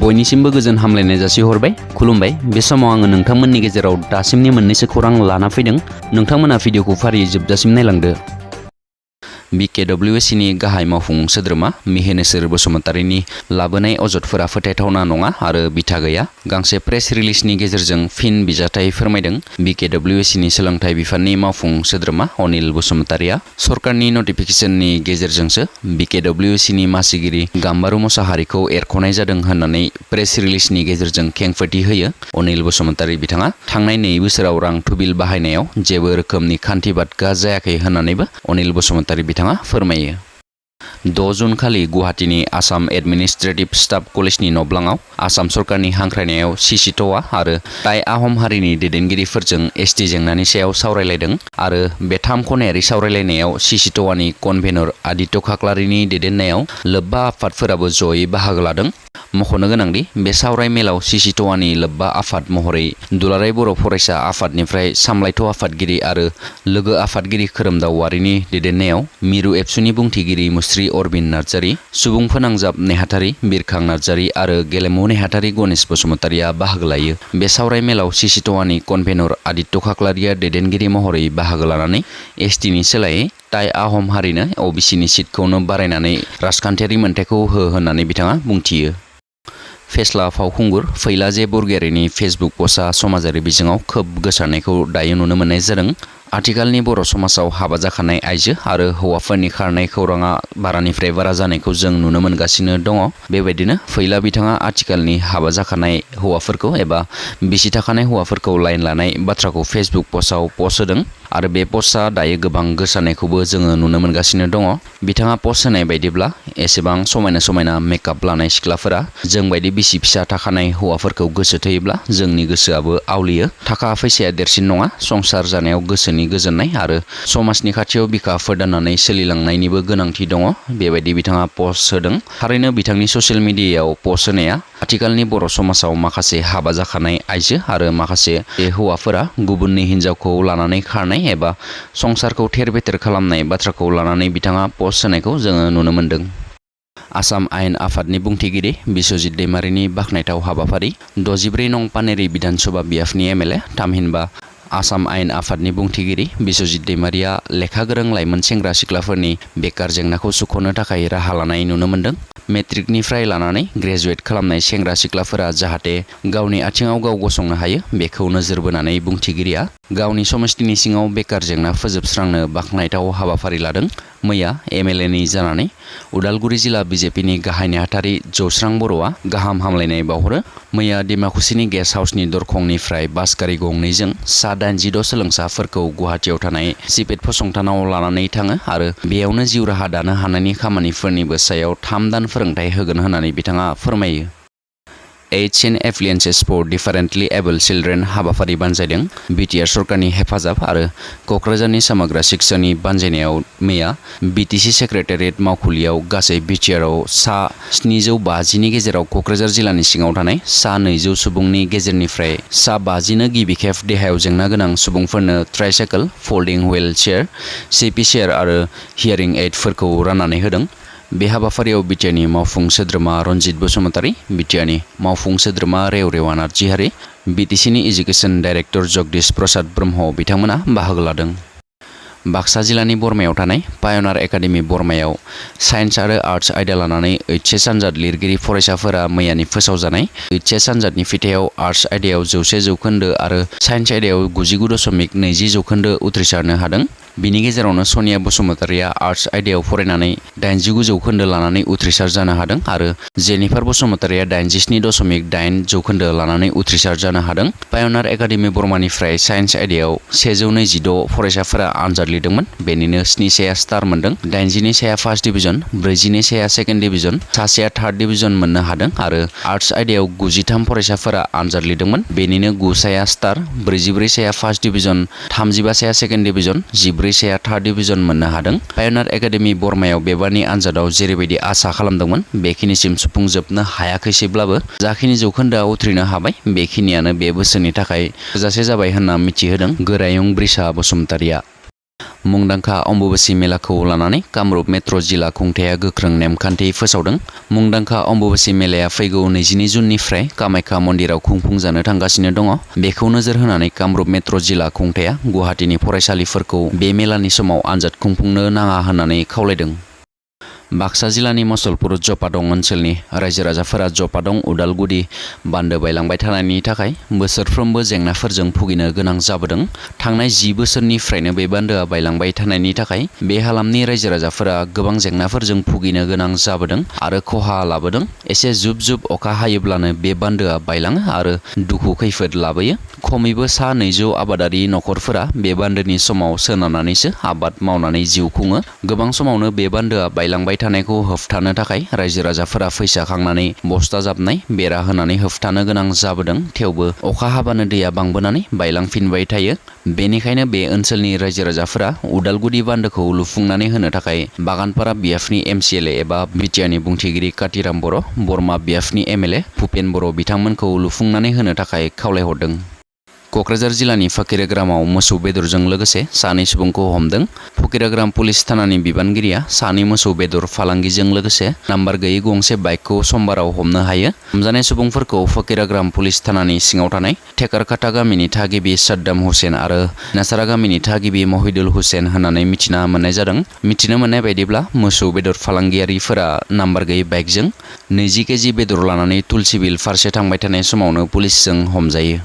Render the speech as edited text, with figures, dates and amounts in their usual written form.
बयनिसिमबो गोजोन हामलायनाय जासिहरबाय खुलुमबाय बे समाव आङो नोंथांमोननि गेजेराव दासिमनि मोननैसो खौरां लाना फैदों नोंथांमोना भिडिअखौ फारियै जोबजासिम नायलांदो BKWSC नि गाहाय मावफुं सोद्रोमा मिहेनेश्वर बसुमतारीनि लाबोनाय अजदफोरा फोथायथावना नङा आरो बिथा गैया गांसे प्रेस रिलिजनि गेजेरजों फिन बिजाथाय फोरमायदों BKWSC नि सोलोंथाइ बिफाननि मावफुं सोद्रोमा अनिल बसुमतारीया सरकारनि नटिफिकेशननि गेजेरजोंसो BKWSC नि मासिगिरि गाम्बारु मोसाहारिखौ एरख'नाय जादों होननानै प्रेस रिलिजनि गेजेरजों खेंफोरथि होयो अनिल बसुमतारी बिथाङा थांनाय 2 बोसोराव रां थुबिल बाहायनायाव जेबो रोखोमनि खान्थि बादगा जायाखै होननानैबो अनिल बसुमतारी बिथाङा फोरमायो 6 जुन खालि गुवाहाटीनि आसाम एडमिनिस्ट्रेटिभ स्टाफ कलेजनि नब्लाङाव आसाम सरकारनि हांख्रायनायाव सिसि ट'आ आरो टाइ आहम हारिनि दैदेनगिरिफोरजों एसटि जेंनानि सायाव सावरायलायदों आरो बे 3 खनायारि सावरायलायनायाव सिसि ट'आनि कनभेनर आदित्य खाख्लारिनि दैदेननायाव लोब्बा आफादफोराबो जयै बाहागो लादों मख'नो गोनांदि बे सावराय मेलाव सिसि ट'आनि लोब्बा आफाद महरै दुलाराय बर' फरायसा आफादनिफ्राय सामलायथ' आफादगिरि आरो लोगो आफादगिरि खोरोमदाव वारिनि दैदेननायाव मिरु एबसुनि बुंथिगिरि मुस्रि अरबिन नार्जारी सुबुं फोनांजाब नेहाथारि बिरखां नार्जारी आरो गेलेमु नेहाथारि गणेश बसुमतारीया बाहागो लायो बे सावराय मेलाव सिसि ट'आनि कनभेनर आदित्य खाख्लारिया दैदेनगिरि महरै बाहागो लानानै एसटिनि सोलायै टाइ आहम हारिनो अबिसिनि सिटखौनो बारायनानै राजखान्थियारि मोन्थायखौ होननानै बिथाङा बुंथियो फेस्ला फावखुंगुर फैलाजे बरगयारिनि फेसबुक पस्टआ समाजारि बिजोङाव खोब गोसारनायखौ दायो नुनो मोननाय जादों आथिखालनि बर' समाजाव हाबा जाखानाय आइजो आरो हौवाफोरनि खारनाय खौराङा बारानिफ्राय बारा जानायखौ जों नुनो मोनगासिनो दङ बेबायदिनो फैला बिथाङा आथिखालनि हाबा जाखानाय हौवाफोरखौ एबा बिसि थाखानाय हौवाफोरखौ लाइन लानाय बाथ्राखौ फेसबुक पस्टआव पस्ट होदों आरो बे पस्टआ दायो गोबां गोसारनायखौबो जोङो नुनो मोनगासिनो दङ बिथाङा पस्ट होनाय बायदिब्ला एसेबां समायना मेकआप लानाय सिख्लाफोरा जों बायदि बिसि फिसा थाखानाय हौवाफोरखौ गोसो थोयोब्ला जोंनि गोसोआबो आवलियो थाखा फैसाया देरसिन नङा संसार जानायाव गोसोनि गोजोननाय आरो समाजनि खाथियाव बिखा फोरदाननानै सोलिलांनायनिबो गोनांथि दङ बेबायदि बिथाङा पस्ट होदों थारैनो बिथांनि ससियेल मिडियायाव पस्ट होनाया आथिखालनि बर' समाजाव माखासे हाबा जाखानाय आइजो आरो माखासे हौवाफोरा गुबुननि हिन्जावखौ लानानै खारनाय एबा संसारखौ थेर बेथेर खालामनाय बाथ्राखौ लानानै बिथाङा पस्ट होनायखौ जोङो नुनो मोनदों आसाम आयेन आफादनि बुंथिगिरि बिश्वजित दैमारिनि बाख्नायथाव हाबाफारि 64 नं पानेरि बिधानसभा बियाफनि एमएलए थामहिनबा आसाम आयेन आफादनि बुंथिगिरि बिश्वजित दैमारिया लेखा गोरों लाइमोन सेंग्रा सिख्लाफोरनि बेकार जेंनाखौ सुख'नो थाखाय राहा लानाय नुनो मोनदों मेट्रिकनिफ्राय लानानै ग्रेजुवेट खालामनाय सेंग्रा सिख्लाफोरा जाहाथे गावनि आथिङाव गाव गसंनो हायो बेखौ नोजोर बोनानै बुंथिगिरिया गावनि समस्तिनि सिङाव बेकार जेंना फोजोबस्रांनो बाख्नायथाव हाबाफारि लादों मैया एमएलएनि जानानै उदालगुरि जिल्ला बिजेपिनि गाहाय नेहाथारि जौस्रां बर'आ गाहाम हामलायनाय बावहरो मैया डिमाकुसिनि गेस्ट हाउसनि दरखंनिफ्राय बास गारि गंनैजों सा 86 सोलोंसाफोरखौ गुवाहाटीयाव थानाय सिपेट फसंथानाव लानानै थाङो आरो बेयावनो जिउ राहा दानो हानायनि खामानिफोरनिबो सायाव 3 दान फोरोंथाय होगोन होननानै बिथाङा फोरमायो aids and appliances for differently able children हाबाफारि बानजायदों बिटिआर सरकारनि हेफाजाब आरो क'क्राझारनि समग्र शिक्षानि बानजायनायाव मैया बिटिसि सेक्रेटारियेट मावखुलियाव गासै बिटिआरआव सा 750 नि गेजेराव क'क्राझार जिल्लानि सिङाव थानाय सा 200 सुबुंनि गेजेरनिफ्राय सा 50 नो गिबि खेब देहायाव जेंना गोनां सुबुंफोरनो ट्राइसाइकेल फल्डिं हुइल चेयार सिपि चेयार आरो हियारिं एडफोरखौ राननानै होदों बे हाबाफारियाव बिटिआरनि मावफुं सोद्रोमा रनजित बसुमतारी बिटिआरनि मावफुं सोद्रोमा रेवरेवा नार्जारी बिटिसिनि एजुकेशन डाइरेक्टर जगदीश प्रसाद ब्रह्म बिथांमोना बाहागो लादों बाक्सा जिल्लानि बरमायाव थानाय पायनार एकाडेमि बरमायाव साइन्स आरो आर्ट्स आयदा लानानै एचएस आनजाद लिरगिरि फरायसाफोरा मैयानि फोसावजानाय एचएस आनजादनि फिथायाव आर्ट्स आयदायाव 100% आरो साइन्स आयदायाव 99.20% उथ्रिसारनो हादों बिनि गेजेरावनो सनिया बसुमतारीया आर्ट्स आयदायाव फरायनानै 89% लानानै उथ्रिसार जानो हादों आरो जेनिफार बसुमतारीया 87.8% लानानै उथ्रिसार जानो हादों पायनार एकाडेमि बरमानिफ्राय साइन्स आयदायाव 126 फरायसाफोरा आनजाद लिरदोंमोन बेनिनो 7 साया स्टार मोनदों 80 साया फार्स्ट डिभिजन 40 साया सेकेन्ड डिभिजन सासेया थार्ड डिभिजन मोननो हादों आरो आर्ट्स आयदायाव 93 फरायसाफोरा आनजाद लिरदोंमोन बेनिनो 9 साया स्टार 44 साया फार्स्ट डिभिजन 35 साया सेकेन्ड डिभिजन 14 साया थार्ड डिभिजन मोननो हादों पायनार एकाडेमि बरमायाव बेबारनि आनजादाव जेरैबायदि आसा खालामदोंमोन बेखिनिसिम सुफुंजोबनो हायाखैसैब्लाबो जाखिनि जौखोन्दोआ उथ्रिनो हाबाय बेखिनियानो बे बोसोरनि थाखाय थोजासे जाबाय होनना मिथिहोदों गोरायुं ब्रिसा बसुमतारीया मुंदांखा अम्बुबासि मेलाखौ लानानै कामरुप मेट्र' जिल्ला खुंथाया गोख्रों नेमखान्थि फोसावदों। मुंदांखा अम्बुबासि मेलाया फैगौ 22 जुननिफ्राय कामाख्या मन्दिराव खुंफुंजानो थांगासिनो दङ। बेखौ नोजोर होनानै कामरुप मेट्र' जिल्ला खुंथाया गुवाहाटीनि फरायसालिफोरखौ बे मेलानि समाव आनजाद खुंफुंनो नाङा होननानै खावलायदों। बाक्सा जिल्लानि मसलपुर जपादं ओनसोलनि रायजो राजाफोरा जपादं उदालगुरि बान्दो बायलांबाय थानायनि थाखाय बोसोरफ्रोमबो जेंनाफोरजों भुगिनो गोनां जाबोदों। थांनाय 10 बोसोरनिफ्रायनो बे बान्दोआ बायलांबाय थानायनि थाखाय बे हालामनि रायजो राजाफोरा गोबां जेंनाफोरजों भुगिनो गोनां जाबोदों आरो खहा लाबोदों। एसे जुब जुब अखा हायोब्लानो बे बान्दोआ बायलाङो आरो दुखु खैफोद लाबोयो। खमैबो सा 200 आबादारि नखरफोरा बे बान्दोनि समाव सोनारनानैसो आबाद मावनानै जिउ खुङो। गोबां समावनो बे बान्दोआ बायलांबाय थानायखौ होबथानो थाखाय रायजो राजाफोरा फैसा खांनानै बस्ता जाबनाय बेरा होनानै होबथानो गोनां जाबोदों। थेवबो अखा हाबानो दैया बांबोनानै बायलांफिनबाय थायो। बेनिखायनो बे ओनसोलनि रायजो राजाफोरा उदालगुरि बान्दोखौ लुफुंनानै होनो थाखाय बागानपारा बिएफनि MCLA एबा बिटिआरनि बुंथिगिरि कातिराम बर', बरमा बिएफनि MLA भुपेन बर' बिथांमोनखौ लुफुंनानै होनो थाखाय खावलायहरदों। क'क्राझार जिल्लानि फकिराग्रामाव मोसौ बेदरजों लोगोसे सानै सुबुंखौ हमदों। फकिराग्राम पुलिस थानानि बिबानगिरिया सानै मोसौ बेदर फालांगिजों लोगोसे नाम्बार गैयै गंसे बाइकखौ समबाराव हमनो हायो। हमजानाय सुबुंफोरखौ फकिराग्राम पुलिस थानानि सिङाव थानाय थेकारकाटा गामिनि थागिबि साद्दाम हुसेन आरो नासारा गामिनि थागिबि महिदुल हुसेन होननानै मिथिना मोननाय जादों। मिथिनो मोननाय बायदिब्ला मोसौ बेदर फालांगियारिफोरा नाम्बार गैयै बाइकजों 20 केजि बेदर लानानै तुलसिबिल फारसे थांबाय थानाय समावनो पुलिसजों हमजायो।